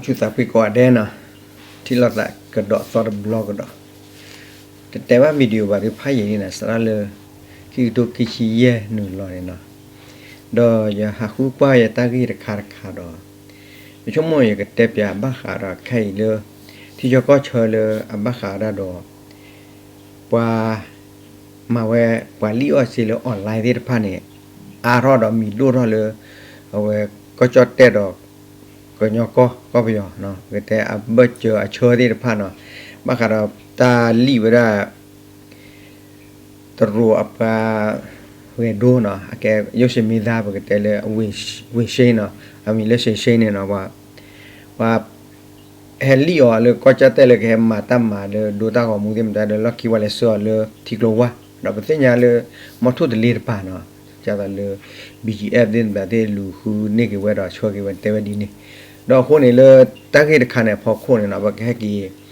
ဆူၣ်သးဖှံကိးဂၤဒဲးနီၤ, ထံၣ်လိာ်သးကဒီးသီတဘျီကဒီး, တတဲဘၣ် video ဘၣ်ဒုးဖးယံာ်လံနီၤ, စးထီၣ်လၢ ခံကထိခံဆံယဲၢ်နုာ်လီၤန့ၣ်နီၤ, ဒီးယဟးဃုကွၢ်ယတၢ်ဂ့ၢ်တခါတခါဒီး ယဆိကမိၣ်ယကတဲပၠးဘၣ်ဃးဒီးခဲအံၤလၢ ထံကၠီကီၢ်ဆၢလၢအဘၣ်ဃးဒၣ်ဒီး ပှၤမၤဝဲ ပှၤလံၣ်အီၣ်စ့လၢ online သ့ၣ်တဖၣ်န့ၣ် အါထီၣ်ဒီးမံၤဒိၣ်ထီၣ်လၢ အဝဲကီၢ်ကၠီၣ်တဲၣ်ဒီး ကညီကီၢ် ကီၢ်ပယီၤ ပကတဲအဘၢၣ်စၢၤအဆၢသ့ၣ်တဖၣ်နီၤ, ဘၣ်ဃးဒီးတၢ်လံၣ်ဝဲဒၣ် တရူးအပှၤဂဲၤဒိနီၤ, အကဲ ရုပ်ရှင်မင်းသား ပကတဲလၢ ဝေးရှင်းနီၤ, အမံၤလၢ ဝေးရှင်း န့ၣ်နီၤ, ပှၤ ပှၤ ဟဲလံၣ်အီၤလၢကီၢ်ကၠီၣ်တဲၣ်လၢကဟဲမၤတၢ်မၤလၢဒိတၢ်ဂီၤမူသ့ၣ်မတၤဒီး လီၢ်ခံဝဲလဲၤဆှၢအီၤလၢထံကျိဝါ, ဒီးပသ့ၣ်ညါလၢ မီထိၣ်တလ့တပၤနီၤ, ဒ်သိးလၢ BGF သ့ၣ်မတၤသ့ၣ်လူၤဃုန့ၢ်က့ၤဝဲဒီးဆှၢက့ၤဝဲတဲဝဲဒ်န့ၣ်, ဒီးအဃိန့ၣ်လၢတၢ်ဂ့ၢ်တခါန့ၣ်အဖီခိၣ်န့ၣ်နီၤ ပကဟဲက့ၤ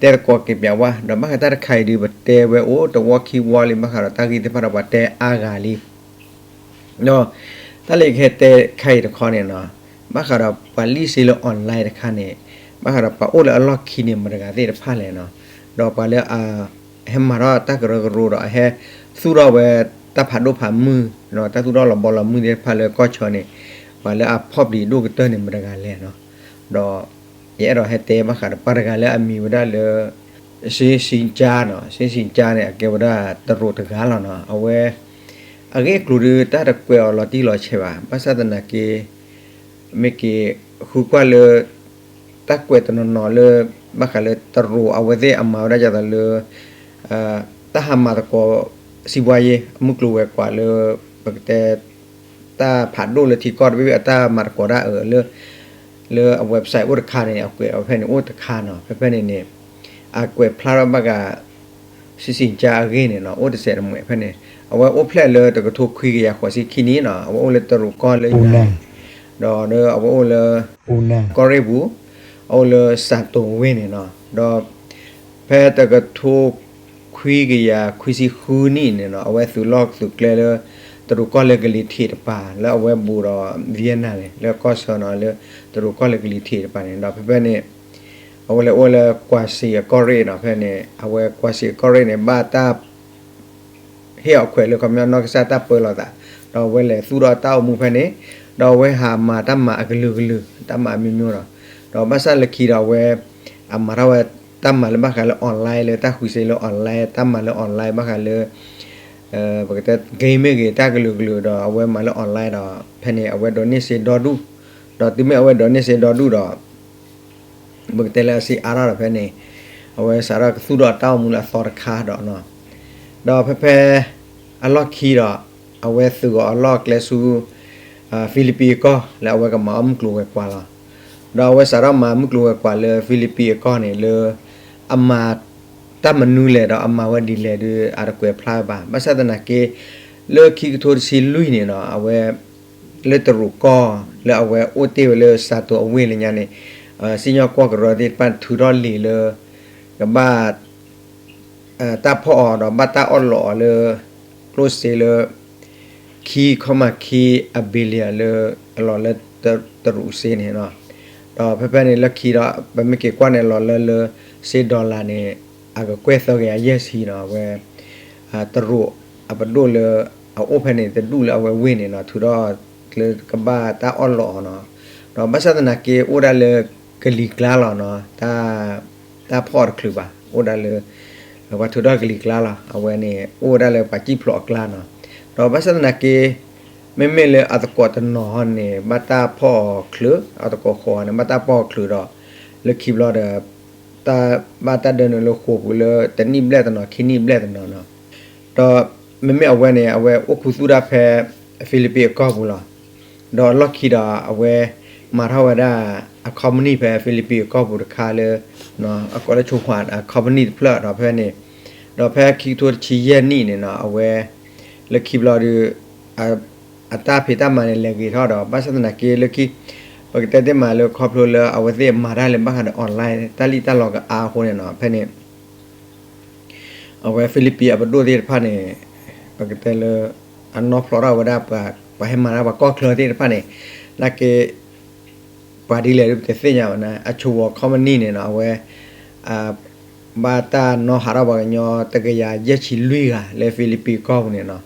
တဲသကိးက့ၤပၠးဝဲ, ဒီးဘၣ်ဃးတၢ်တခါအံၤဒုး ပတဲဝဲအိၣ်တဝီခံဝီလံ ဘၣ်ဃးဒီးတၢ်ဂ့ၢ်သ့ၣ်တဖၣ်ဒီးပှၤတဲအါဂၤလံ, ဒီး တၢ်လၢယကဟဲတဲခါအံၤတခီန့ၣ်နီၤ, ဘၣ်ဃးဒီးပှၤလံၣ်စ့လၢ online တခါန့ၣ်, ဘၣ်ဃးဒီးပှၤအိၣ်လၢအလီၢ်ခံန့ၣ် မတၤတဂၤသ့ၣ်တဖၣ်လဲၣ်နီၤ, ဒီးပှၤလၢအ ဟဲမၤထီၣ်တၢ်ကရၢကရိဒီးအဟဲသူၣ်ထီၣ်ဝဲတၢ်ဖးဒိၣ်ဖးမုၢ်, တၢ်သူၣ်ထီၣ်လီၤဘီလီၤမုၢ်သ့ၣ်တဖၣ်လၢကီၢ်ဆၢန့ၣ်, ပှၤလၢအဖီၣ်ပျံၤဒိၣ်ကတၢၢ်န့ၣ် မတၤတဂၤလဲၣ်နီၤ, ဒီး ယအဲၣ်ဒိးဟဲတဲဘၣ်ဃးဒီးပှၤတဂၤလၢအမံၤဝဲဒၣ်လၢ စ့စံကၠါနီၤ, စ့စံကၠါန့ၣ် အကဲဝဲဒၣ်တရူးတဂၤလီၤနီၤ, အဝဲ အဂ့ၢ်အကျိၤဒုး တၢ်တကွဲးအီၤလီၤတံၢ်လီၤဆဲးဘၣ်, ဘၣ်ဆၣ်သနာ်က့ မ့ၢ်က့ၤဃုကွၢ်လၢ တၢ်ကွဲးတနီၤနီၤလၢ ဘၣ်ဃးလၢတရူးအဝဲသ့ၣ်အမၤဝဲဒၣ်ဒ်သိးလၢ တၢ်ဟးမၤသကိး စံးဘှါယ့ အမုၢ်ကျိၤဝဲၤကွာ်လၢ ပကတဲ တၢ်ဖးဒိၣ်လၢထံကီၢ်တဘ့ၣ်ဘ့ၣ်အတၢ်မၤသကိးတၢ်အၢ လၢ လၢအ website အိၣ်တခါန့ၣ် အကွဲးအီၤဖဲန့ၣ်အိၣ်တခါနီၤ, ဖဲဖဲန့ၣ်န့ၣ် အကွဲးဖျါထီၣ်ဘၣ်ဃး စ့စံကၠါအဂ့ၢ်န့ၣ်နီၤ, အိၣ်တစဲးတမှဲးဖဲန့ၣ်, အဝဲအိၣ်ဖျဲၣ်လၢတကထိခွံကယၤဃိးဆံခံနံၣ်နီၤ, အဝဲအိၣ်လၢတရူးကီၢ်လၢညါ, ဒီးအဝဲအိၣ်လၢ ကီၢ်ရ့ၣ်ပူၤ, အအိၣ်လၢစၤတိၤဝ့ၢ်န့ၣ်နီၤ, ဒီး ဖဲတကထိခွံကယၤခွံဆံဃုနံၣ်န့ၣ်နီၤ, အဝဲသုးလီၢ်သုးကျဲလၢ တရူးကီၢ်လၢကလံၤထံးတပၤ လၢအဝဲဘူးဒီး Vietnam န့ၣ် လၢကီၢ်ဆၢနီၤ လၢတရူးကီၢ်လၢကလံၤထံးတပၤန့ၣ်, ဒီးဖဲဖဲန့ၣ် အဝဲလဲၤအိၣ်လၢကွၢ်စံးအကီၢ်ရ့ၣ်နီၤ, ဖဲန့ၣ် အဝဲကွၢ်စံးအကီၢ်ရ့ၣ်န့ၣ် ဘၣ်တၢ် ဟ့ၣ်အီၤခွဲးလၢခီပညီနီၢ်ကစၢ်တၢ်ပၢလီၤသး, ဒီးအဝဲလဲၤသူၣ်ထီၣ်တၢ်အိၣ်မူဖဲန့ၣ်, ဒီးအဝဲဟးမၤတၢ်မၤအကလုာ်ကလုာ် တၢ်မၤအမျိုးမျိုးနီၤ, ဒီးဘၣ်ဆၣ်လၢခံဒီးအဝဲ အမၤထီၣ်ဝဲတၢ်မၤလၢဘၣ်ဃးလၢ online လၢတၢ်ဃုစ့လၢ online တၢ်မၤလၢ online ဘၣ်ဃးလၢ ပကတဲ game မ့ၢ်ဂ့ၤ တၢ်ကလုာ်ကလုာ်ဒီးအဝဲမၤလၢ online ဒီး ဖဲန့ၣ် အဝဲဒိးန့ၢ်စ့ဒီဒူၣ်, ဒီးတုၤမ့ၢ်အဝဲဒိးန့ၢ်စ့ဒီဒူၣ်ဒီး ပကတဲလၢအစ့အါထီၣ်ဒီးဖဲန့ၣ် အဝဲစးထီၣ်ကသူၣ်ထီၣ်အတၢ်အိၣ်မူလၢအသီတခါဒီး ဒီးဖဲဖဲ အလီၢ်ခံဒီး အဝဲသုးဂီၤအလီၢ်ကျဲဆူ Philippines အကီၢ် လၢအဝဲကမၤအီၣ်မုၢ်ကျိၤဝဲၤကွာ်လီၤ. ဒီးအဝဲစးထီၣ်မၤမုၢ်ကျိၤဝဲၤကွာ်လၢ Philippines အကီၢ်န့ၣ် လၢ အမၤတၢ်မနုၤလဲၣ်ဒီးအမၤဝဲဒ်လဲၣ်ဒီး အတကွဲးဖျါဝဲဘၣ်. ဘၣ်ဆၣ်သနာ်က့ လၢခံကထိတဆံလွံၢ်န့ၣ်နီၤ အဝဲ လၢတရူးကီၢ် လၢအဝဲအိၣ်တ့ၢ်ဝဲလၢစၤတိၤအဝ့ၢ်လၢညါန့ၣ် စံၣ်ညီၣ်ကွီၢ်ကရၢသ့ၣ်တဖၣ်ထုးထီၣ်လံာ်လၢ ကဘၣ် တၢ်ဖီၣ်အီၤဒီးဘၣ်တၢ်အီၣ်လီးအီၤလၢ ကျိၣ်စ့လၢ ခံခီမၤခံ အ billion လၢ အလီၤလၢ တရူးစ့န့ၣ်နီၤ. ဒီးဖဲဖဲန့ၣ်လၢခံဒီး ပမ့ၢ်က့ၤကွၢ်န့ၣ် အလီၤလၢလၢ စ့ dollar န့ၣ် အကကွဲၢ်သၢကယၤယဲၢ်ဆံနီၤ. အဝဲ တရူးအပဒိၣ်လၢ အအိၣ်ဖဲန့ၣ် တဒူၣ်လၢအဝဲဝ့ၢ်န့ၣ်နီၤ ထုးထီၣ်လၢကဘၣ်တၢ်အီၣ်လီးအီၤနီၤ. ဒီးဘၣ်ဆၣ်သနာ်က့ အိၣ်ဒၣ်လၢ ကလံၤကျါလီၤနီၤ. တၢ်ဖီၣ်အီၤတချုးဘၣ် အိၣ်ဒၣ်လၢ ပှၤထုးထီၣ်ကလံၤကျါလီၤ. အဝဲန့ၣ် အိၣ်ဝဲဒၣ်လၢပှၤစံၣ်ဖျိးအကျါနီၤ. ဒီးဘၣ်ဆၣ်သနာ်က့ မ့မ့ၢ်လၢအသကိးတနီၤဟီန့ၣ် ဘၣ်တၢ်ဖီၣ်အီၤချုး, အသကိးဃိးန့ၣ် ဘၣ်တၢ်ဖီၣ်အီၤချုးဒီး လၢခံဘျီဒီး တၢ်ဘၣ်တၢ်ဒၢနုာ်လၢဃိာ်ပူၤလၢ တနံၣ်ဘျဲၣ်တနီၤ ခံနံၣ်ဘျဲၣ်တနီၤနီၤ. ဒီးမ့မ့ၢ်အဝဲန့ၣ် အဝဲအိၣ်ခူသူၣ်တၢ်ဖဲ Philippines အကီၢ်ပူၤလီၤ. ဒီးအလီၢ်ခံဒီး အဝဲမၤထီၣ်ဝဲဒၣ် အ company ဖဲ Philippines အကီၢ်ပူၤတခါလၢ အကိးလၢ ဆိၣ်ဟွး အ company တဖျၢၣ်ဒီးဖဲန့ၣ်, ဒီးဖဲခံကထိတဆံယဲၢ်နံၣ်န့ၣ်နီၤ အဝဲ လၢခံဘျီဒီး အတၢ်ဖံးတၢ်မၤန့ၣ် လဲၤဂ့ၤထီၣ်ဒီး ဘၣ်ဆၣ်သနာ်က့လၢခံ ပကတဲသ့မးလၢခီဖျိလၢအဝဲသ့ၣ်မၤတၢ်လၢဘၣ်ဃးဒီး online တၢ်လံၣ်တၢ်လီၤကအါအဃိန့ၣ်နီၤ ဖဲန့ၣ် အဝဲ Philippines အပဒိၣ်သ့ၣ်တဖၣ်န့ၣ် ပကတဲလၢ အနီၢ်ဖျိးထီၣ်ဝဲဒၣ် ပှၤဟဲမၤတၢ်ပှၤကီၢ်ချၢသ့ၣ်တဖၣ်န့ၣ် နာ်က့ ပှၤဒ်လဲၣ်ဒ်ပတသ့ၣ်ညါဘၣ်န့ၣ် အဆိဝီၤ company န့ၣ်နီၤ အဝဲ ဘၣ်တၢ်နီၣ်ဟးထီၣ်ပှၤကညီတကယၤယဲၢ်ဆံလွံၢ်ဂၤလၢ Philippines ကီၢ်ပူၤန့ၣ်နီၤ.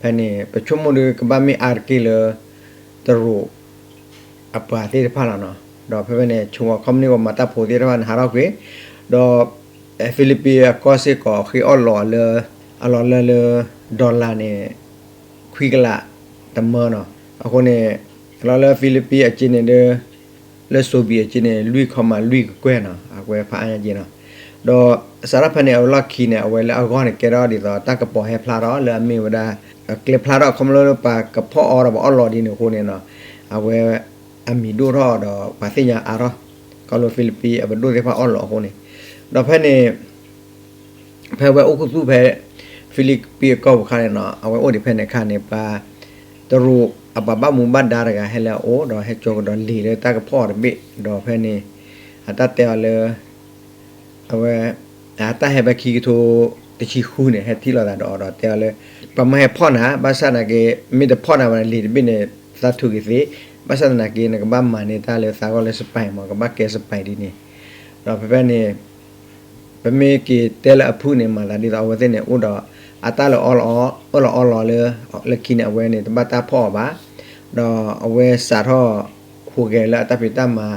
ဖဲန့ၣ် ပဆိကမိၣ်ဒ်ကဘၣ်မ့ၢ်အါတက့ၢ်လၢ တရူး အပှၤသ့ၣ်တဖၣ်လီၤနီၤ. ဒီးဖဲဖဲန့ၣ် ဆိဝီၤ company ပှၤမၤတၢ်ဖိသ့ၣ်တဖၣ်န့ၣ် ဟးထီၣ်ကွံာ် ဒီး Philippines အကီၢ်စ့ၢ်ကီး ဃ့အီၣ်လီၤလၢ အလီၤလၢလၢ dollar န့ၣ် ခွံကလးတမၢနီၤ. အဃိန့ၣ် လီၤလၢ Philippines အက့န့ၣ်ဒီး လၢ Sobi အက့န့ၣ် လွံၢ်ခီမးလွံၢ်ကကွဲၢ်နီၤ အကွဲးဖးအါညါက့နီၤ. ဒီးစးထီၣ်ဖဲန့ၣ် အဝဲလီၢ်ခံန့ၣ် အဝဲလၢအဂီၢ်န့ၣ် ကဲထီၣ်ဒ်သိးတၢ်ကပီၤဟဲဖျါထီၣ်လၢအမ့ၢ်ဝဲဒၣ် အကျဲဖျါထီၣ် ခီဖျိလၢပှၤကဖီၣ်အီၤဒီးပှၤအီၣ်လီၤဒ်န့ၣ်အဃိန့ၣ်နီၤ အဝဲ အမံၤဒိၣ်ထီၣ်ဒီးပှၤသ့ၣ်ညါအါထီၣ် ခီဖျိ Philippines အပဒိၣ်သ့ၣ်တဖၣ်အီၣ်လီၤအဃိန့ၣ်. ဒီးဖဲန့ၣ် ဖဲဝဲအိၣ်ခူသူၣ်ဖဲ Philippines အကီၢ်ပူၤခါန့ၣ်နီၤ အဝဲအိၣ်ဒံးဖဲန့ၣ်အခါန့ၣ် ပှၤ တရူးအပှၤဘၣ်မူဘၣ်ဒါတဂၤဟဲလၢအအိၣ် ဒီးဟဲကၠီၤကဒီးလံာ်လၢတၢ်ကဖီၣ်အီၤတဘ့ၣ် ဒီးဖဲန့ၣ် အတၢ်တဲအီၤလၢ အဝဲ အတၢ်ဟဲဖဲခံကထိတဆံဃုန့ၣ် ဟဲထံၣ်လိာ်သးဒီးအီၤဒီးတဲအီၤလၢ ပှၤမၢဟဲဖီၣ်နၤ ဘၣ်ဆၣ်သနာ်က့ မ့ၢ်တဖီၣ်နၤဘၣ်န့ၣ် လံာ်တဘ့ၣ်န့ၣ် သးထုးက့ၤသ့, ဘၣ်ဆၣ်သနာ်က့ နကဘၣ်မၤန့ၢ်တၢ်လၢသးဂီၢ်လၢ spy မး ကဘၣ်ကဲ spy ဒ်န့ၣ်, ဒီးဖဲဖဲန့ၣ် ပမ့ၢ်က့ၤတဲလၢအဖုၣ်န့ၣ် မၤသးဒ်သိးအဝဲသ့ၣ်န့ၣ် အိၣ်ဒီးအတၢ်လၢအီလီၤအီလီၤလၢ လၢခံန့ၣ် အဝဲန့ၣ် တဘၣ်တၢ်ဖီၣ်အီၤဘၣ်, ဒီးအဝဲစးထီၣ် ဟူးဂဲၤလၢအတၢ်ဖံးတၢ်မၤ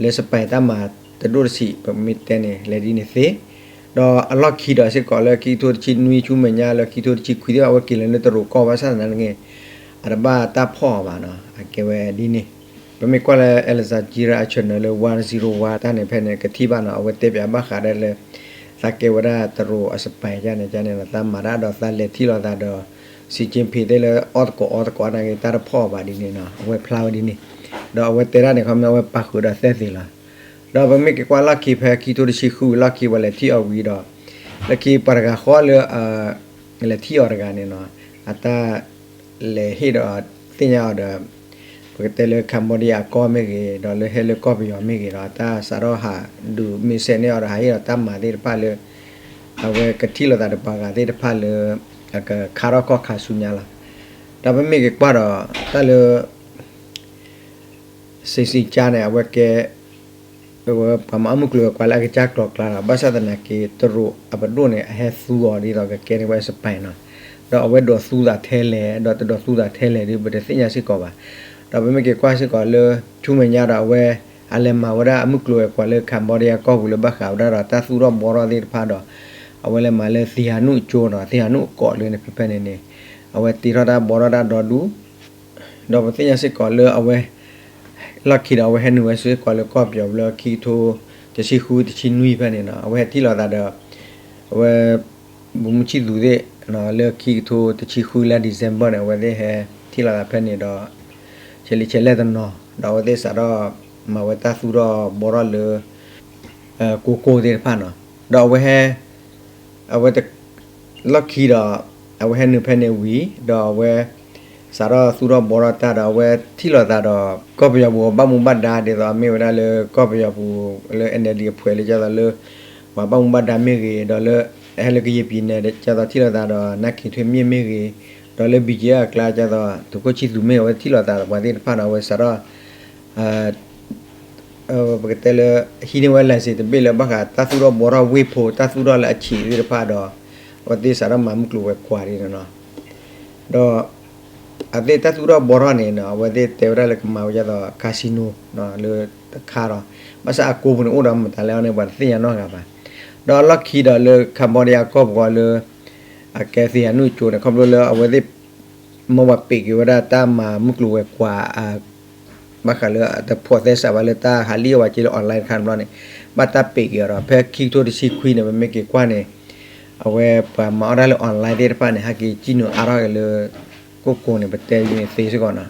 လၢ spy တၢ်မၤတဒိၣ်တဆံး ပမ့ၢ်တဲန့ၣ် လဲၤဒ်န့ၣ်သ့, ဒီးအလီၢ်ခံဒီးစ့ၢ်ကီးလၢခံကထိတဆံနွံဆူမဲာ်ညါလၢခံကထိတဆံခွံသ့ၣ်တဖၣ် အဝဲက့ၤလၢလၢတရူးကီၢ်ဘၣ်ဆၣ်သနာ်က့ အတဘၣ်တၢ်ဖီၣ်အီၤဘၣ်နီၤ, အကဲဝဲဒ်န့ၣ်, ပမ့ၢ်ကွၢ်လၢ Al Jazeera အ channel လၢ one zero one တၢ်န့ၣ်ဖဲန့ၣ် ကထံၣ်ဘၣ်နီၤ အဝဲတဲပၠးဘၣ်ဃးဒီးလၢ သးကဲဝဲဒၣ်တရူးအ spy န့ၣ်န့ၣ် သးမၤတၢ်ဒီးသးလဲၤထံၣ်လိာ်သးဒီး Xi Jinping သ့ၣ်လၢအီၣ်သကိးအီသကိးနာ်က့ တၢ်တဖီၣ်အီၤဘၣ်ဒ်န့ၣ်နီၤ အဝဲဖျါဝဲဒ်န့ၣ်, ဒီးအဝဲတဲဒၣ်န့ၣ် ခီမ့ၢ်အဝဲပာ်ဃုာ်ဒီးသဲသ့လီၤ, ဒီးပမ့ၢ်က့ၤကွၢ်လီၢ်ခံဖဲခံကထိတဆံဃုဝံၤလီၢ်ခံ ပှၤလဲၤထံၣ်အီၤဝံၤဒီး လၢခံပှၤတဂၤဃီလၢ လဲၤထံၣ်အီၤတဂၤန့ၣ်နီၤ, အတၢ်လဲၤဟ့ၣ်ဒီးသ့ၣ်ညါအီၤဒီး ပကတဲလၢ Cambodia အကီၢ်မ့ၢ်ဂ့ၤ ဒီးလၢဟဲလၢကီၢ်ပယီၤမ့ၢ်ဂ့ၤဒီး အတၢ်စးထီၣ်ဟးဒုး message န့ၢ်အီၤဒီး ဟးဟ့ၣ်ဒီးတၢ်မၤသ့ၣ်တဖၣ်လၢ အဝဲကထံၣ်လိာ်သးဒီးပှၤဂၤသ့ၣ်တဖၣ်လၢ အကခါထီၣ်ကီၢ်ခါဆူညါလီၤ, ဒီးပမ့ၢ်က့ၤကွၢ်ဒီး တၢ်လၢ စံစံကါန့ၣ် အဝဲကဲ ပှၤမၤအီၣ်မုၢ်ကျိၤဝဲၤကွာ်လၢအကစၢ်ကျိၤကျါလီၤ, ဘၣ်ဆၣ်သနာ်က့ တရူးအပဒိၣ်န့ၣ် အဟဲသူအီၤဒ်သိးကကဲန့ၢ်ဝဲ spy နီၤ, ဒီးအဝဲဒိးသူသးထဲလဲၣ် ဒီးတဒိးသူသးထဲလဲၣ်ဒီး ပတသ့ၣ်ညါစ့ၢ်ကီးဘၣ်, ဒီးပမ့ၢ်က့ၤကွၢ်စ့ၢ်ကီးလၢ ဆူမဲာ်ညါဒီးအဝဲ အလဲၤမၤဝဲဒၣ်အမုၢ်ကျိၤဝဲၤကွာ်လၢ Cambodia ကီၢ်ပူၤလၢဘၣ်ဃးဝဲဒၣ်ဒီးတၢ်သူၣ်ထီၣ်ဘှီထီၣ်သ့ၣ်တဖၣ်ဒီး အဝဲလဲၤမၤလၢ သံၣ်ဟးနူၣ်အကၠိနီၤ, သံၣ်ဟးနူၣ်အကိးလၢန့ၣ် ဖဲဖဲန့ၣ်န့ၣ် အဝဲတ့ထီၣ်တၢ်ဘှီထီၣ်တၢ်ဒီဒူၣ် ဒီးပသ့ၣ်ညါစ့ၢ်ကီးလၢအဝဲ လီၢ်ခံဒီးအဝဲဟဲနုာ်ဝဲစ့ၢ်ကီးလၢကီၢ်ပယီၤလၢခံကထိတဆံဃု တဆံနွံဖဲန့ၣ်နီၤ, အဝဲဟဲထံၣ်လိာ်သးဒီး အဝဲ ဗိုလ်မှူးချစ်သူသ့ၣ် လၢခံကထိတဆံဃုလၢ December န့ၣ် အဝဲသ့ၣ်ဟဲထံၣ်လိာ်သးဖဲန့ၣ်ဒီး ဆဲးလံဆဲးလဲၣ်တနီၤ ဒီးအဝဲသ့ၣ်စးထီၣ်မၤဝဲတၢ်သူၣ်ထီၣ်ဘှီထီၣ်လၢ ကိကိသ့ၣ်တဖၣ်နီၤ, ဒီးအဝဲဟဲ အဝဲ လီၢ်ခံဒီး အဝဲဟဲနုာ်ဖဲန့ၣ်ဝံၤ ဒီးအဝဲ စးထီၣ်သူၣ်ထီၣ်ဘှီထီၣ်တၢ်ဒီး အဝဲထံၣ်လိာ်သးဒီး ကီၢ်ပယီၤပူၤအဘၣ်မူဘၣ်ဒါဒ်သိးအမ့ၢ်ဝဲဒၣ်လၢကီၢ်ပယီၤပူၤလၢ NLD အဖှဲးလၢ ကသိးလၢ ပှၤဘၣ်မူဘၣ်ဒါမ့ၢ်ဂ့ၤ ဒီးလၢ ဟဲလၢကယဲၢ်ပံၤနဲၣ် ကသိးထံၣ်လိာ်သးဒီး နၢ်က့ၤထွ့မ့ၢ်မ့ၢ်ဂ့ၤ ဒီးလၢ ဘံၣ်ကၠ့အကျါ ကသိး သုးခိၣ်ဆံသူမ့ၢ်ဂ့ၤ အဝဲထံၣ်လိာ်သးဒီးပှၤသ့ၣ်တဖၣ်ဒီး အဝဲစးထီၣ် ပကတဲလၢ ဟံးန့ၢ်ဝဲ license တဘ့ၣ်လၢဘၣ်ဃးတၢ်သူၣ်ထီၣ်ဘှီထီၣ်ဝ့ၢ်ဖိ တၢ်သူၣ်ထီၣ်လၢအဆံးသ့ၣ်တဖၣ်ဒီး အဝဲသ့ၣ်စးထီၣ်မၤမုၢ်ကျိၤဝဲၤကွာ်ဒ်န့ၣ်နီၤ, ဒီး အဝဲသ့ၣ်တၢ်သူၣ်ထီၣ်ဘှီထီၣ်န့ၣ်နီၤ အဝဲသ့ၣ်တဲဝဲဒၣ်လၢကမၤဝဲဒ်သိး casino လၢတခါဒီး ဘၣ်ဆၣ်အကိပူၤန့ၣ်အိၣ်ဒီးမတၤလဲၣ်န့ၣ် ပှၤတသ့ၣ်ညါနီတဂၤဘၣ်, ဒီးအလီၢ်ခံဒီးလၢ Cambodia ကီၢ်ပူၤဃီလၢ အကဲသံၣ်ဟးနူၣ်ကၠိန့ၣ် ခီဖျိလၢအဝဲသ့ၣ် မ့ၢ်ပှၤပ့းက့ၤဝဲဒၣ်တၢ်မၤမုၢ်ကျိၤဝဲၤကွာ် ဘၣ်ဃးလၢတဖိးသဲစးဘၣ်လၢတၢ်ဟးလံၣ်အီၣ်ဝဲက့လၢ online တခါန့ၣ်ဘျီန့ၣ် ဘၣ်တၢ်ပ့းက့ၤအီၤဒီး ဖဲခံကထိတဆံခွံန့ၣ် ပမ့ၢ်က့ၤကွၢ်န့ၣ် အဝဲပှၤမၤအီၣ်တၢ်လၢ online သ့ၣ်တဖၣ်န့ၣ် ဟဲက့ၤစံၣ်နုာ်အါထီၣ်က့ၤလၢ ကိကိန့ၣ် ပတဲန့ၣ်သ့စ့ၢ်ကီးနီၤ,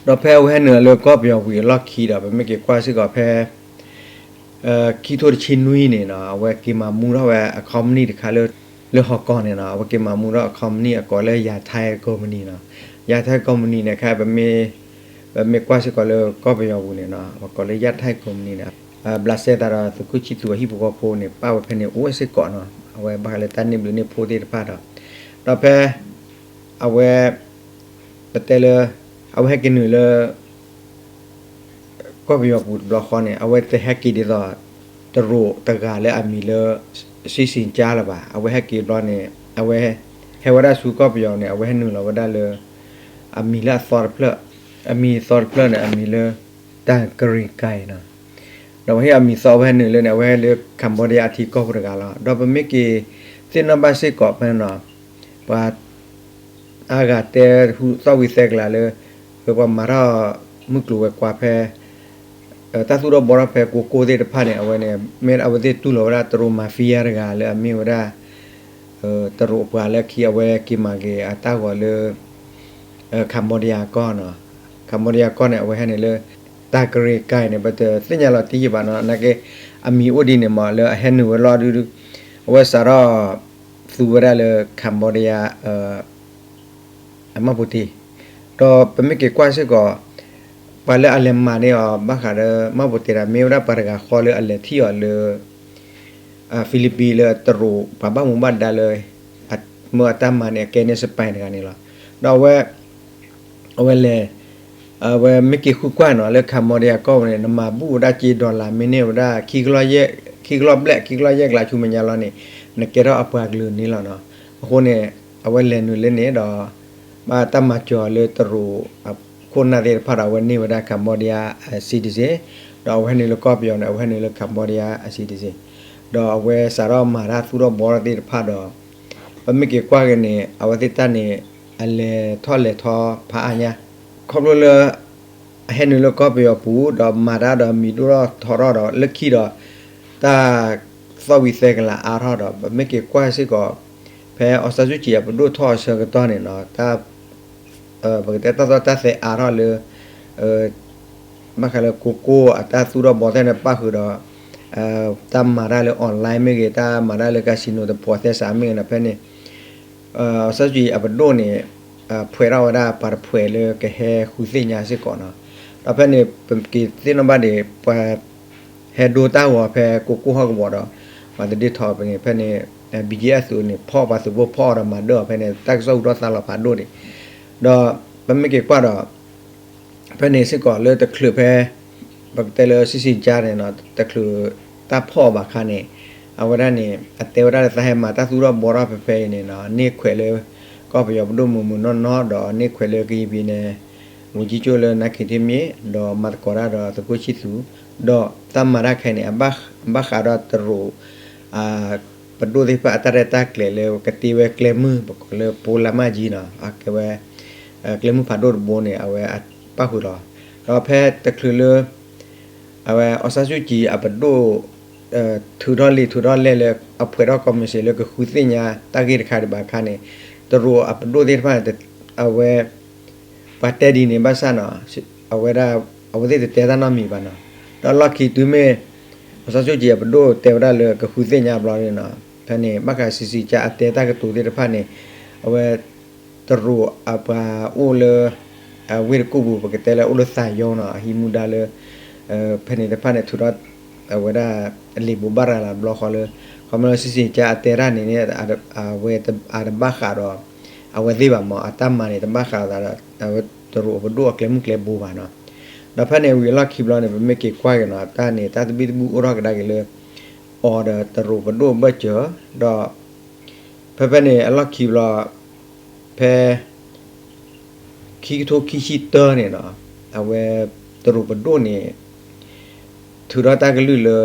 ဒီးဖဲအဝဲဟဲနုာ်လၢကီၢ်ပယီၤဝံၤအလီၢ်ခံဒီး ပမ့ၢ်က့ၤကွၢ်စ့ၢ်ကီးဖဲ ခံကထိတဆံနွံန့ၣ်နီၤ အဝဲက့ၤမၤမူထီၣ်ဝဲအ company တခါလၢ လၢဟီၣ်ကီၢ်န့ၣ်နီၤ အဝဲက့ၤမၤမူထီၣ်အ company အကိးလၢ Yatai company နီၤ, Yatai company န့ၣ် ခဲ ပမ့ၢ်ကွၢ်စ့ၢ်ကီးလၢကီၢ်ပယီၤပူၤန့ၣ်နီၤ ပကိးလၢ Yatai company န့ၣ် ဘျးစဲသးဒီးသုးခိၣ်ဆံသူအဟံၣ်ဖိဃီဖိန့ၣ် ပာ်ဝဲဖဲန့ၣ်အိၣ်စ့ၢ်ကီးနီၤ အဝဲဘၣ်ဃးလၢတၢ်န့ၢ်ဘျုးန့ၢ်ဖှိၣ်သ့ၣ်တဖၣ်ဒီး ဒီးဖဲ အဝဲ ပတဲလၢ အဝဲဟဲက့ၤနုာ်လၢ ကီၢ်ပယီၤပူၤတဘျီဃီန့ၣ် အဝဲတဟဲက့ၤဒ်သိး တရူးတဂၤလၢအမံၤလၢ စံစံကါလၢၤဘၣ်. အဝဲဟဲက့ၤတဘျီန့ၣ် အဝဲ ဟဲဝဲဒၣ်ဆူကီၢ်ပယီၤန့ၣ် အဝဲဟဲနုာ်လီၤဝဲဒၣ်လၢ အမံၤလၢအသီတဖျၢၣ်, အမံၤသီတဖျၢၣ်န့ၣ် အမံၤလၢ တၢ်ကရံၤကါအံၤနီၤ. ဒီးပှၤဟ့ၣ်အမံၤသီဝဲဟဲနုာ်လၢန့ၣ် အဝဲဟဲလၢ Cambodia အထံကီၢ်ပူၤတဂၤလီၤ. ဒီးပမ့ၢ်က့ၤသ့ၣ်နီၣ်ဘၣ်စ့ၢ်ကီးဖဲန့ၣ်နီၤ ပှၤ အါဂၤတဲဟူသီၣ်ဝံၤသဲကလးလၢ ပှၤမၤထီၣ်မုၢ်ကျိၤဝဲၤကွာ်ဖဲ တၢ်သူၣ်ထီၣ်ဘှီထီၣ်ဖဲကိကိၢ်သ့ၣ်တဖၣ်န့ၣ် အဝဲန့ၣ် မ့ၢ်အဝဲသ့ၣ်တူၢ်လိာ်ဝဲဒၣ်တရူး mafia တဂၤလၢအမ့ၢ်ဝဲဒၣ် တရူးအပှၤလၢခံအဝဲက့ၤမၤက့ၤအတၢ်ဂီၤလၢ Cambodia ကီၢ်နီၤ. Cambodia ကီၢ်န့ၣ် အဝဲဟဲနုာ်လၢ တၢ်ကရံၤကါအံၤန့ၣ် ပတသ့ၣ်ညါလီၤတံၢ်ယံာ်ဘၣ်နီၤ. နာ်က့ အမံၤအိၣ်ဒ်န့ၣ်မး လၢအဟဲနုာ်ဝဲလီၤဒုး အဝဲစးထီၣ်သူဝဲဒၣ်လၢ Cambodia အမၢ်ပူၤတ့ၢ်, ဒီးပမ့ၢ်က့ၤကွၢ်စ့ၢ်ကီး ပှၤလၢအလဲၤမၤန့ၢ်အီၤ ဘၣ်ဃးဒီးမၢ်ပူၤတ့ၢ်တၢ် မ့ၢ်ဝဲဒၣ်ပှၤတဂၤဃီလၢအလဲၤထံၣ်အီၤလၢ Philippines လၢတရူးပှၤဘၣ်မူဘၣ်ဒါလၢ မ့ၢ်အတၢ်မၤန့ၣ် အကဲန့ၢ် spy တဂၤန့ၣ်လီၤ. ဒီးအဝဲ အဝဲလဲၤ အဝဲမ့ၢ်က့ၤဃုကွၢ်နီၤ လၢ Cambodia ကီၢ်ပူၤန့ၣ် နမၤဘူၣ်ဝဲဒၣ်က့ dollar မ့ၢ်န့ၢ်ဝဲဒၣ် ခံကလီၢ်ဘျဲၣ် ခံကလီၢ်ယဲၢ်ကျါဆူမဲာ်ညါလီၤန့ၣ် နကဲထီၣ်အပှၤကလုာ်န့ၣ်လီၤနီၤ. အဃိန့ၣ် အဝဲလဲၤနုာ်လၢန့ၣ်ဒီး ဘၣ်တၢ်မၤစၢၤအီၤလၢတရူးအခိၣ်နၢ်သ့ၣ်တဖၣ်ဒီး အဝဲန့ၢ်ဝဲဒၣ် Cambodia citizen, ဒီးအဝဲဟဲနုာ်လၢကီၢ်ပယီၤန့ၣ် အဝဲဟဲနုာ်လၢ Cambodia citizen, ဒီးအဝဲစးထီၣ်မၤတၢ်သူၣ်ထီၣ်ဘှီထီၣ်သ့ၣ်တဖၣ်ဒီး ပမ့ၢ်က့ၤကွၢ်က့ၤန့ၣ် အဝဲသ့ၣ်တၢ်န့ၣ် အလဲၤထီၣ်လဲၤထီဖးအါညါ ခီဖျိလၢ အဟဲနုာ်လၢကီၢ်ပယီၤပူၤ ဒီးမၤတၢ်ဒီးမံၤဒိၣ်ထီၣ်ထီထီၣ်ဒီး လၢခံဒီး တၢ်သီၣ်ဝံၤသဲကလးအါထီၣ်ဒီး ပမ့ၢ်က့ၤကွၢ်စ့ၢ်ကီး ဖဲ အောင်ဆန်းစုကြည် အပဒိၣ်ထီၣ်အဆၢကတီၢ်န့ၣ်နီၤ တၢ် ပကတဲတၢ်သီၣ်တၢ်သဲအါထီၣ်လၢ ဘၣ်ဃးလၢကိကိၢ်အတၢ်သူၣ်ထီၣ်ဘှီထီၣ်သ့ၣ်န့ၣ် ပၣ်ဃုာ်ဒီး တၢ်မၤတၢ်လၢ online မ့ၢ်ဂ့ၤ တၢ်မၤတၢ်လၢ casino တဖိးသဲစးမ့ၢ်ဂ့ၤနီၤ ဖဲန့ၣ် အောင်ဆန်းစုကြည် အပဒိၣ်န့ၣ် ဖှဲးထီၣ်ဝဲဒၣ်ပှၤတဖှဲးလၢကဟဲဃုသ့ၣ်ညါစ့ၢ်ကီးနီၤ. ဒီးဖဲန့ၣ် ပက့ၤသ့ၣ်နီၣ်ဘၣ်ဒံး ပှၤဟဲဒိတၢ်ဂီၤဖဲကိကိၢ်ဟီၣ်ကဝီၤဒီး ပှၤတဒုးထီၣ်ပန့ၣ် ဖဲန့ၣ် BGF သုးန့ၣ် ဖီၣ်ပှၤသုးဖိဖီၣ်အီၤဒီးမၤဒၢအီၤဖဲန့ၣ် တၢ်ကစီၣ်ဟူထီၣ်သါလီၤဖးဒိၣ်န့ၣ် ဒီးပမ့ၢ်က့ၤကွၢ်ဒီး ဖဲန့ၣ်စ့ၢ်ကီးလၢတချုးဖဲ ပကတဲလၢစံစံကါန့ၣ်နီၤ တချုးတၢ်ဖီၣ်အီၤဘၣ်ခါန့ၣ် အဝဲဒၣ်န့ၣ် အတဲဝဲဒၣ်လၢသးဟဲမၤတၢ်သူၣ်ထီၣ်ဘှီထီၣ်ဖဲဖဲအံၤန့ၣ်နီၤ န့ၢ်ခွဲးလၢ ကီၢ်ပယီၤပဒိၣ်မုၢ်မုၢ်နီၢ်နီၢ်ဒီးန့ၢ်ခွဲးလၢကယံၤဘံၤန့ၣ် ဝန်ကြီးချုပ်လၢ နန်းခင်ထွေးမြင့် ဒီးမၤသကိးတၢ်ဒီးသုးခိၣ်ဆံသူး ဒီးတၢ်မၤတၢ်ခဲအံၤန့ၣ် အဘၣ်ဃးဒီးတရူး ပဒိၣ်သ့ၣ်တဖၣ်အတၢ်ရဲၣ်တၢ်ကျဲၤလၢကတ့ဝဲကျဲမုၢ် ပကိးလၢ ပိုးလမ်းမကြီး နီၤ အကဲဝဲ ကျဲမုၢ်ဖးဒိၣ်တဘိန့ၣ် အဝဲပၣ်ဃုာ်လီၤ. ဒီးဖဲတချုးလၢ အဝဲ အောင်ဆန်းစုကြည် အပဒိၣ် ထုးထီၣ်လံာ်ထုးထီၣ်လဲၢ်လၢအဖှဲးထီၣ် commission လၢကဃုသ့ၣ်ညါတၢ်ဂ့ၢ်တခါဒံးဘၣ်အခါန့ၣ် တရူးအပဒိၣ်သ့ၣ်တဖၣ်န့ၣ် အဝဲ ပှၤတဲဒ်န့ၣ်ဘၣ်ဆၣ်နီၤ အဝဲဒၣ် အဝဲသ့ၣ်တတဲတၢ်နီတမံၤဘၣ်နီၤ. ဒီးလီၢ်ခံတုၤမ့ၢ် အောင်ဆန်းစုကြည် အပဒိၣ်တဲဝဲဒၣ်လၢကဃုသ့ၣ်ညါဘျီန့ၣ်နီၤ ဖဲန့ၣ် ဘၣ်ဃးစံစံကါအတဲတၢ်ကတိၤသ့ၣ်တဖၣ်န့ၣ် အဝဲ တရူးအပှၤအိၣ်လၢ ဝ့ၢ်တကူၣ်ပူၤ ပကတဲလၢအိၣ်လၢသးယီနီၤ အဟံးမူဒါလၢ ဖဲန့ၣ်တဖၣ်န့ၣ် ထုးထီၣ် အဝဲဒၣ် လံာ်ဘိးဘၣ်ရၤလီၤဘျီဃီလၢ ခီဖျိလၢစံစံကါအတဲတၢ်န့ၣ်န့ၣ် အဝဲအတဘၣ်ဃးဒီး အဝဲသ့ၣ်ဘၣ်မး အတၢ်မၤန့ၣ် တဘၣ်ဃးဒီး အဝဲတရူးအပဒိၣ်အကျဲမုၢ်ကျဲဘိဘၣ်နီၤ. ဒီးဖဲန့ၣ်ဝံၤအလီၢ်ခံဘျီန့ၣ် ပမ့ၢ်က့ၤကွၢ်က့ၤနီၤ တၢ်န့ၣ် တၢ်သဘံၣ်သဘုၣ်အိၣ်ထီၣ်ကဒါက့ၤလၢ အီၤဒီးတရူးပဒိၣ်ဘၢၣ်စၢၤ ဒီး ဖဲဖဲန့ၣ်အလီၢ်ခံဘျီ ဖဲ ခံကထိခံဆံတၢန့ၣ်နီၤ အဝဲ တရူးပဒိၣ်န့ၣ် ထုးထီၣ်တၢ်ကလုၢ်လၢ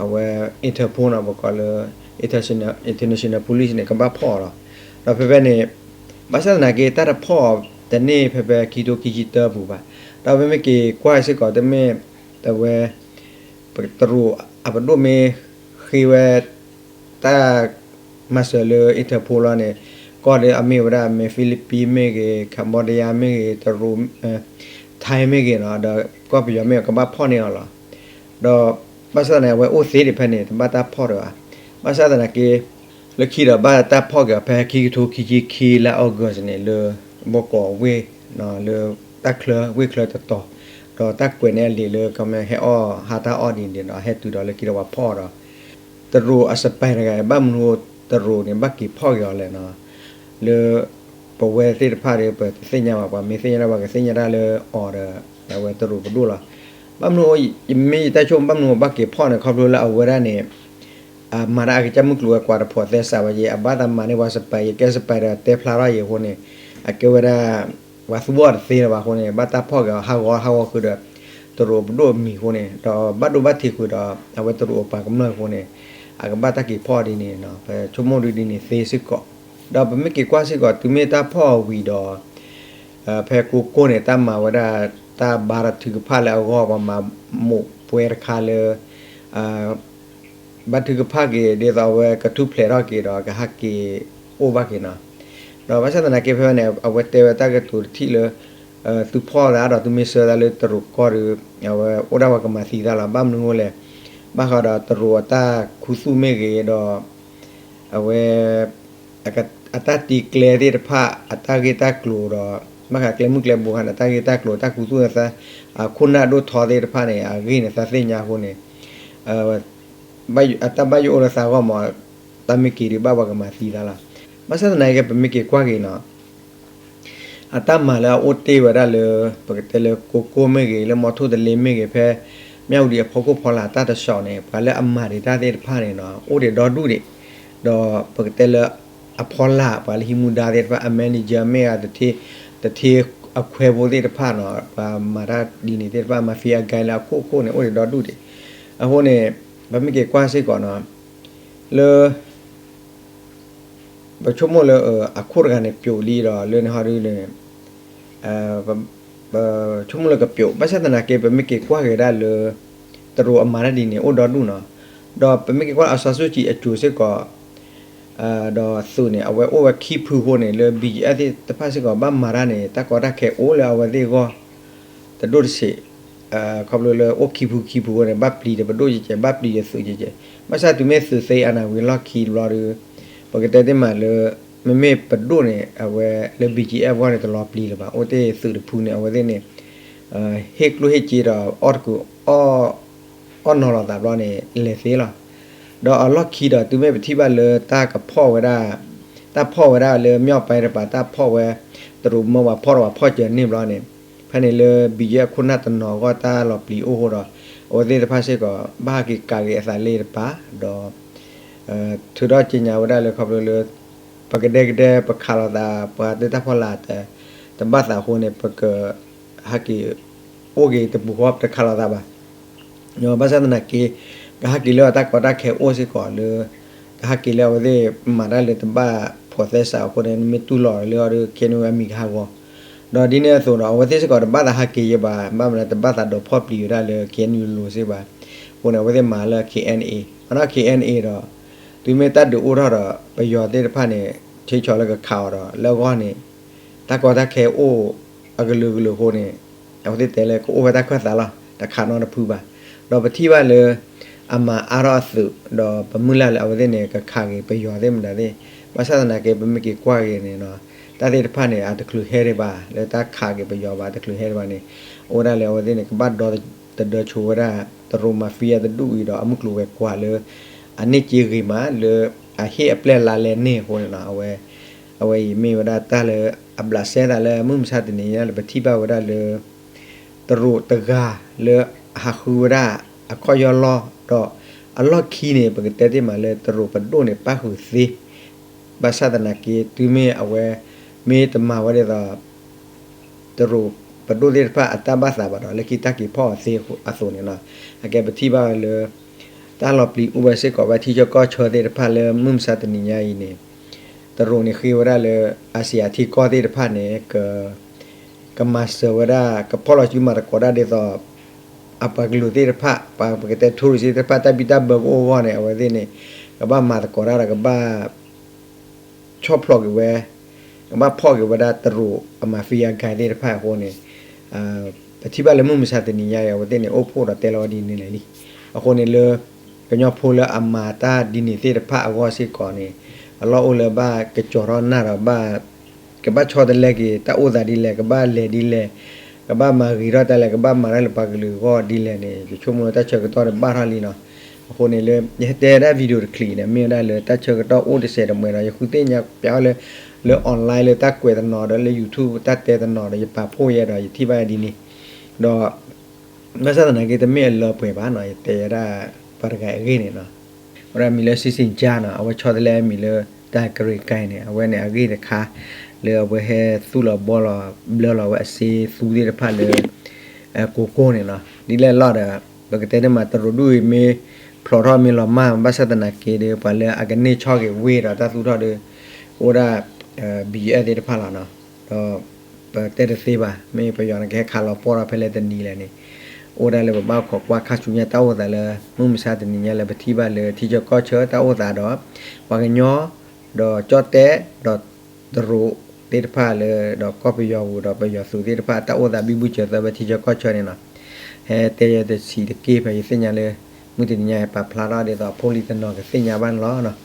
အဝဲ Interpol နီၤ ပကိးလၢ International Police န့ၣ် ကဘၣ်ဖီၣ်အီၤလီၤ. ဒီးဖဲဖဲန့ၣ် ဘၣ်ဆၣ်သနာ်က့ တၢ်တဖီၣ်တန့ၢ်ဖဲဖဲခံကထိခံဆံတၢပူၤဘၣ်. ဒီးဖဲမ့ၢ်က့ၤကွၢ်စ့ၢ်ကီး တမ့ၢ် အဝဲ တရူးအပဒိၣ်မ့ၢ်ဃ့ဝဲ တၢ်မၤစၢၤလၢ Interpol လီၤန့ၣ် ကီၢ်ဒီးအမ့ၢ်ဝဲဒၣ် မ့ၢ် Philippines မ့ၢ်ဂ့ၤ Cambodia မ့ၢ်ဂ့ၤ တရူး Thai မ့ၢ်ဂ့ၤနီၤ ဒီးကီၢ်ပယီၤမ့ၢ်အီၤကဘၣ်ဖီၣ်န့ၢ်အီၤလီၤ. ဒီးဘၣ်ဆၣ်သနာ်က့ အဝဲအိၣ်သ့ဒံးဖဲန့ၣ် တဘၣ်တၢ်ဖီၣ်ဒီးဘၣ်. ဘၣ်ဆၣ်သနာ်က့ လၢခံဒီးဘၣ်တၢ်ဖီၣ်က့ၤအီၤဖဲခံကထိခံဆံခံလါ August န့ၣ် လၢ ဘီကီးဝ့ၢ် လၢတၢ်ချၢ ဝ့ၢ်ချၢတတီၤ ဒီးတၢ်ကွဲးန့ၢ်အလံာ်လၢ ခီမ့ၢ်ဟဲအီၣ်ဟးတၢ်အီၣ်ဒ်န့ၣ်ဒီး ဟဲတုၤဒီးလၢခံဒီးပှၤဖီၣ်ဒီး တရူးအ spy တဂၤ ဘၣ်မနုၤတရူးန့ၣ် ဘၣ်က့ၤဖီၣ်က့ၤအီၤလဲၣ်နီၤ လၢ ပဝဲသ့ၣ်တဖၣ်ဒီး ပတသ့ၣ်ညါဘၣ် ပှၤမ့ၢ်သ့ၣ်ညါဒၣ် ပှၤကသ့ၣ်ညါတၢ်လၢအီၤဒီး အဝဲတရူးပဒိၣ်လီၤ. ဘၣ်မနုၤ ယမ့ၢ်ယတၢ်ဆိကမိၣ် ဘၣ်မနုၤဘၣ်က့ၤဖီၣ်န့ၣ် ခီဖျိလၢအဝဲဒၣ်န့ၣ် မၤတၢ်အကစၢ်မုၢ်ကျိၤဝဲၤကွာ်တဖိးသဲစးဘၣ်ယဲ အဘၣ်သးမၤန့ၢ်ပှၤစပဲး ယကဲစပဲးဒီးတဲဖျါထီၣ်ယဲအဃိန့ၣ် အကဲဝဲဒၣ် ပှၤသူၣ်ဘီၣ်တသ့လၢၤဘၣ်အဃိန့ၣ် ဘၣ်တၢ်ဖီၣ်က့ၤအီၤဟးဂီၤဟးဂီၤဃုာ်ဒီး တရူးအပဒိၣ်အမံၤအဃိန့ၣ် ဒီးဘၣ်ဒိဘၣ်ထံးဃုာ်ဒီး အဝဲတရူးအပှၤကမျၢၢ်အဃိန့ၣ် အကဘၣ်တၢ်က့ၤဖီၣ်ဒ်န့ၣ် ပဆိကမိၣ်ဒ်န့ၣ်သ့စ့ၢ်ကီး ဒီးပမ့ၢ်က့ၤကွၢ်စ့ၢ်ကီး တုၤမ့ၢ်တၢ်ဖီၣ်အီၤဝံၤဒီး ဖဲကိကိၢ်န့ၣ် တၢ်မၤဝဲဒၣ် တၢ်ဘါထီၣ်ထုကဖၣ်လၢအဂီၢ် ပှၤမၤမိးပွဲတခါလၢ ဘါထုကဖၣ်က့ၤ ဒ်သိးအဝဲကထူၣ်ဖျဲးထီၣ်က့ၤဒီး ကဟဲက့ၤအိၣ်ဘၣ်က့ၤနီၤ. ဒီးဘၣ်ဆၣ်သနာ်က့ဖဲန့ၣ် အဝဲတဲဝဲတၢ်ကတိၤတထံၣ်လၢ သုဖီၣ်သးဒီးသုမ့ၢ်ဆှၢသးလၢတရူးကီၢ်ဒီး အဝဲအိၣ်ဒၣ်ပှၤကမၤသံသးလီၤ. ဘၣ်မနုၤအဃိလဲၣ်, ဘၣ်ဃးဒီးတရူးအတၢ်ခူသူၣ်မ့ၢ်ဂ့ၤဒီး အဝဲ အတၢ်တ့ကျဲသ့ၣ်တဖၣ် အတၢ်ဂ့ၢ်တၢ်ကျိၤဒီး ဘၣ်ဃးကျဲမုၢ်ကျဲဘိခါန့ၣ် အတၢ်ဂ့ၢ်တၢ်ကျိၤ တၢ်ခူသူၣ်န့ၣ်သး အခိၣ်နၢ်ဒိၣ်ထီသ့ၣ်တဖၣ်န့ၣ် အဂ့ၢ်န့ၣ်သးသ့ၣ်ညါအဃိန့ၣ် အတၢ်ဘၣ်ယိၣ်အိၣ်လၢသးဂီၢ်မး တၢ်မ့ၢ်က့ၤဒုးဘၣ်ပှၤကမၤသံသးလီၤ. ဘၣ်ဆၣ်သနာ်က့ ပမ့ၢ်က့ၤကွၢ်က့ၤနီၤ အတၢ်မၤလၢအအိၣ်တ့ၢ်ဝဲဒၣ်လၢ ပကတဲလၢကိကိၢ်မ့ၢ်ဂ့ၤ လၢမီထိၣ်တလ့မ့ၢ်ဂ့ၤ ဖဲ မၠၣ်ဝတံၤအဖီခိၣ်ဖီလာ်တၢ်တဆီးန့ၣ် ပှၤလၢအမၤဒံးတၢ်သ့ၣ်တဖၣ်န့ၣ်နီၤ အိၣ်ဒံးဒီဒူၣ်ဒံး ဒီးပကတဲလၢ အဖီလာ် ပှၤလၢဟံးမူဒါသ့ၣ်တဖၣ် အ manager မ့ၢ်ဂ့ၤ တထ့ တထ့အခွဲးဖိသ့ၣ်တဖၣ်နီၤ ပှၤမၤတၢ်ဒ်န့ၣ်သ့ၣ်တဖၣ် mafia gang လၢအခိၣ်ခိၣ်န့ၣ် အိၣ်ဒံးဒီဒူၣ်ဒံး. အဃိန့ၣ် ပမ့ၢ်က့ၤကွၢ်စ့ၢ်ကီးနီၤ လၢ ပဆိကမိၣ်လၢ အခိၣ်တဂၤန့ၣ် ပျိးလံဒီး လၢန့ၣ်ဟီဒုန့ၣ် ပဆိကမိၣ်လၢကပျိး ဘၣ်ဆၣ်သနာ်က့ ပမ့ၢ်က့ၤကွၢ်က့ၤဒၣ်လၢ တရူးအမၤတၢ်ဒ်န့ၣ် အိၣ်ဒီဒူၣ်နီၤ. ဒီးပမ့ၢ်က့ၤကွၢ်လၢအစီၤစုကြည်အစိၤစ့ၢ်ကီး ဒီးသုးန့ၣ် အဝဲအိၣ်ဝဲခံဖုဃိန့ၣ် လၢ ဘီကၠံအၣ် သ့ၣ်တဖၣ်စ့ၢ်ကီး ဘၣ်မၤတၢ်န့ၣ် တၢ်ကီတၢ်ခဲအိၣ်လၢအဝဲသ့ၣ်အဂီၢ် တဒိၣ်တဆံး ခီဖျိလၢအိၣ်ခံဖုခံဖုဃိန့ၣ် ဘၣ်ပျံၤဒီးပဒိၣ်ကဲကဲ ဘၣ်ပျံၤဒီးသုးကဲကဲ ဘၣ်ဆၣ်တုၤမ့ၢ်သုးသ့အနၢ်ဝံၤလီၢ်ခံတဘျီဒီး ပကတဲသ့မးလၢ မ့မ့ၢ်ပဒိၣ်န့ၣ် အဝဲလၢ ဘီကၠံအၣ် အဂီၢ်န့ၣ် တလီၤပျံၤလၢၤဘၣ် အိၣ်တ့ၢ်သုးတဖုန့ၣ် အဝဲသ့ၣ်န့ၣ် ဟ့ၣ်ကျိၣ်ဟ့ၣ်စ့ဒီး အီၣ်တကူး အီၣ်နီၤလီၤသးဘျီန့ၣ် လဲၤသ့လီၤ. ဒီးအလီၢ်ခံဒီး တုၤမ့ၢ်ပထံၣ်ဘၣ်လၢတၢ်ကဖီၣ်ဝဲဒၣ် တၢ်ဖီၣ်ဝဲဒၣ်လၢ မၠီၣ်ပဲတပၤ တၢ်ဖီၣ်ဝဲ တရူးမၢပှၤဖီၣ်ဒီးပှၤဖီၣ်စၢၤန့ၣ်ဘျီန့ၣ် ဖဲန့ၣ်လၢ ဘီကၠံအၣ် ခိၣ်နၢ်တနီၤအဂီၢ် တၢ်လီၤပျံၤအိၣ်အဃိဒီး အဝဲသ့ၣ်တဖၣ်စ့ၢ်ကီး ဘၣ်ဟဲက့ၤကးက့ၤအသးလ့တပၤ ဒီး ထုးထီၣ်က့ၤညါဝဲဒၣ်လၢခီဖျိလၢ ပကဒဲကဒဲ ပခးလိာ်သး ပှၤသ့ၣ်တၢ်ဖီလာ် တဘၣ်သးအဃိန့ၣ် ပက ဟဲက့ၤ အိၣ်က့ၤတပူၤဃီ ပတခးလိာ်သးဘၣ်. ဘၣ်ဆၣ်သနာ်က့ ကဟဲက့ၤလၢအတၢ်ကီတၢ်ခဲအိၣ်စ့ၢ်ကီးလၢ ကဟဲက့ၤလၢအဝဲသ့ၣ်မၤတၢ်လၢတဘၣ်ဖိးသဲစးအဃိန့ၣ် နမ့ၢ်တူၢ်လိာ်လၢအီၤဒီး ခဲန့ၣ်ဝဲအမံၤကဟးဂီၤ ဒီးဒ်န့ၣ်အသိးဒီး အဝဲသ့ၣ်စ့ၢ်ကီးတဘၣ်သးဟဲက့ၤယဲဘၣ် ဘၣ်မနုၤ တဘၣ်သးဒိးဖီၣ်ပျံၤဝဲဒၣ်လၢ KNU လိၤလိၤစ့ၢ်ဘၣ်. အဃိန့ၣ် အဝဲသ့ၣ်မၤလၢ KNA မ့ၢ်နီၤ KNA ဒီး တုၤမ့ၢ်တၢ်ဒုးအိၣ်ထီၣ်ဒီး ပယီၤသ့ၣ်တဖၣ်န့ၣ် ဆ့ဆီလၢကခးအီၤဒီး လၢအဂီၢ်န့ၣ် တၢ်ကီတၢ်ခဲအိၣ်အကလုာ်ကလုာ်အဃိန့ၣ် အဝဲသ့ၣ်တဲလၢကအိၣ်ဖဲတၢ်ခၢၣ်သးလီၤ တခးနီတဖုဘၣ်. ဒီးပထံၣ်ဘၣ်လၢ အမၤအါထီၣ်အသုး ဒီးပမုၢ်လၢ်လၢအဝဲသ့ၣ်န့ၣ် ကခးက့ၤပယီၤသ့ၣ်မတၤသ့ၣ် ဘၣ်ဆၣ်သနာ်က့ ပမ့ၢ်က့ၤကွၢ်က့ၤန့ၣ်နီၤ တၢ်သ့ၣ်တဖၣ်န့ၣ် အတချုးဟဲဒံးဘၣ် လၢတၢ်ခးက့ၤပယီၤဘၣ် တချုးဟဲဒံးဘၣ်န့ၣ် အိၣ်ဝဲဒၣ်လၢအဝဲသ့ၣ်န့ၣ် ကဘၣ်ဒီသဒၢဆိဝဲဒၣ် တရူး mafia တဒူၣ်အံၤဒီး အမုၢ်ကျိၤဝဲၤကွာ်လၢ အန့ၢ်စ့ဂ့ၤမးလၢ အဟ့ၣ်အပျဲၢ်လါလဲန့ၢ်အဃိန့ၣ်နီၤ အဝဲ အဝဲအံၤမ့ၢ်ဝဲဒၣ်တၢ်လၢ အဘျးစဲသးလၢမုၢ်မဆါတနံၤညါလၢပထံၣ်ဘၣ်ဝဲဒၣ်လၢ တရူးတဂၤလၢအဟးဃုဝဲဒၣ်အခီၣ်ယီၢ်လီၢ်ဒီး အလီၢ်ခံန့ၣ် ပကတဲတ့ၢ်မးလၢ တရူးပဒိၣ်န့ၣ် ပၣ်ဃုာ်သ့ ဘၣ်ဆၣ်သနာ်က့ တုၤမ့ၢ်အဝဲ မ့ၢ်တမၤဝဲဒ်သိး တရူးပဒိၣ်သ့ၣ်တဖၣ်အတၢ်ဘၣ်သးဘၣ်ဒီး လၢခံတၢ်က့ၤဖီၣ်အီၤသ့အသိးန့ၣ်လီၤ. အကဲပထံၣ်ဘၣ်ဝဲလၢ တၢ်လီၤပျံၤအိၣ်ဝဲစ့ၢ်ကီးဝဲထံဆၢကီၢ်ဆၢသ့ၣ်တဖၣ်လၢမုၢ်မဆါတနံၤညါအံၤန့ၣ် တရူးန့ၣ်ဃ့ဝဲဒၣ်လၢ အစံးအထံကီၢ်သ့ၣ်တဖၣ်န့ၣ် က ကမၤစၢၤဝဲဒၣ် ကဖီၣ်လီၤစုမၤသကိးတၢ်ဒ်သိး အပှၤကလုာ်သ့ၣ်တဖၣ် ပှၤပကတဲ tourist သ့ၣ်တဖၣ် တၢ်ဘံၣ်တၢ်ဘၢကအိၣ်အဂီၢ်န့ၣ် အဝဲသ့ၣ်န့ၣ် ကဘၣ်မၤသကိးတၢ်ဒီးကဘၣ် ဆီၣ်ဖျိးက့ၤဝဲ ကဘၣ်ဖီၣ်က့ၤဝဲဒၣ်တရူးအ mafia gang သ့ၣ်တဖၣ်အဃိန့ၣ် ပထံၣ်ဘၣ်လၢမုၢ်မဆါတနံၤညါအံၤ အဝဲသ့ၣ်န့ၣ် အိၣ်ဖှိၣ်ဒီးတဲလီၤဝဲဒ်န့ၣ်လဲၣ်လံ. အဃိန့ၣ်လၢ ကညီဖိလၢအမၤတၢ်ဒ်န့ၣ်သ့ၣ်တဖၣ်အဂီၢ်စ့ၢ်ကီးန့ၣ် အလီၢ်အိၣ်လၢဘၣ်ကကၠီၤထီၣ်နၢ်ဒီးဘၣ် ကဘၣ်ဆီတလဲက့ၤတၢ်အိၣ်သးဒ်လဲၣ် ကဘၣ်လဲၤဒ်လဲၣ် ကဘၣ်မၤဂ့ၤထီၣ်တၢ်လဲၣ် ကဘၣ်မၤတၢ်လၢပှၤကလုာ်အဂီၢ်ဒ်လဲၣ်န့ၣ် ယဆိကမိၣ်လၢတၢ်ဆၢကတီၢ်န့ၣ်ဘၣ်ထီၣ်လံနီၤ. အဃိန့ၣ်လၢ ယဟဲတဲဒၣ် video တချံးန့ၣ် မ့ၢ်ဝဲဒၣ်လၢတၢ်ဆၢကတီၢ်အိၣ်တစဲးတမှဲဒီး ယဃုသ့ၣ်ညါပျးအီၤလၢ လၢ online လၢတၢ်ကွဲးတနီၤဒီးလၢ YouTube တၢ်တဲတနီၤဒီး ယပာ်ဖှိၣ်ယဲဒီး ယထံၣ်ဘၣ်ဒ်န့ၣ် ဒီး ဘၣ်ဆၣ်သနာ်က့ တမ့ၢ်အလၢပှဲၤဘၣ်နီၤ, ယတဲဝဲဒၣ် ပှၤတဂၤအဂ့ၢ်န့ၣ်နီၤ, ဝဲဒၣ်မံၤလၢ စံစ့ၣ်ကၠါ နီၤ, အဝဲဆီတလဲမံၤလၢ တၢ်ကရ့ၣ်ကဲန့ၣ်, အဝဲန့ၣ်အဂ့ၢ်တခါ လၢအဝဲဟဲသူၣ်လီၤဘှီလီၤ ဘျၢလီၤဝဲအစ့သူသ့ၣ်တဖၣ်လၢ ကိကိၢ်န့ၣ်နီၤ, ဒ်လဲၣ်လီၤဒီး ပကတဲန့ၣ်မး တရူးဒူၣ်အံၤမ့ၢ်ဖျိးထီၣ်မ့ၢ်လီၤမၢ် ဘၣ်ဆၣ်သနာ်က့ဒီး ပှၤလၢအကန့ၢ်ဆီၣ်က့ၤဝ့ၢ်ဒီးတၢ်သူၣ်ထီၣ်ဒီး အိၣ်ဒၣ် ဘံၣ်အဲၣ်သ့ၣ်တဖၣ်လီၤနီၤ, ဒီး ပတဲတသ့ဘၣ်, မ့ၢ်ပယီၤန့ၣ်ကဟဲခးလီၤပှီၢ်ထီၣ်ဖဲလဲၣ်တနံၤလဲၣ်န့ၣ်, အိၣ်ဒၣ်လၢပဘၣ်ခိးကွၢ်ခါဆူညါတၢ်အိၣ်သးလၢ မုၢ်မဆါတနံၤညါလၢပထံၣ်ဘၣ်လၢထံဆၢကီၢ်ဆၢတၢ်အိၣ်သးဒီး ပှၤကညီ ဒီးကၠီၣ်တဲၣ် ဒီးတရူးသ့ၣ်တဖၣ်လၢ ဒီးကီၢ်ပယီၤပူၤဒီးပယီၤသုးသ့ၣ်တဖၣ် တၢ်အိၣ်သးဘံဘူစၢၤသၢဖဲထံဆၢကီၢ်ဆၢန့ၣ်နီၤ, ဟဲတဲယဲတဆံးတက့ၢ်ဖဲယသ့ၣ်ညါလၢ မုၢ်တနံၤညါပာ်ဖျါထီၣ်ဒ်သိး ဖိလံၤတနီၤကသ့ၣ်ညါဘၣ်န့ၣ်လီၤ.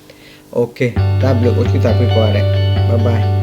တၢ်ဘျုးအိၣ်ဆူၣ်သးဖှံကိးဂၤဒဲး, bye bye.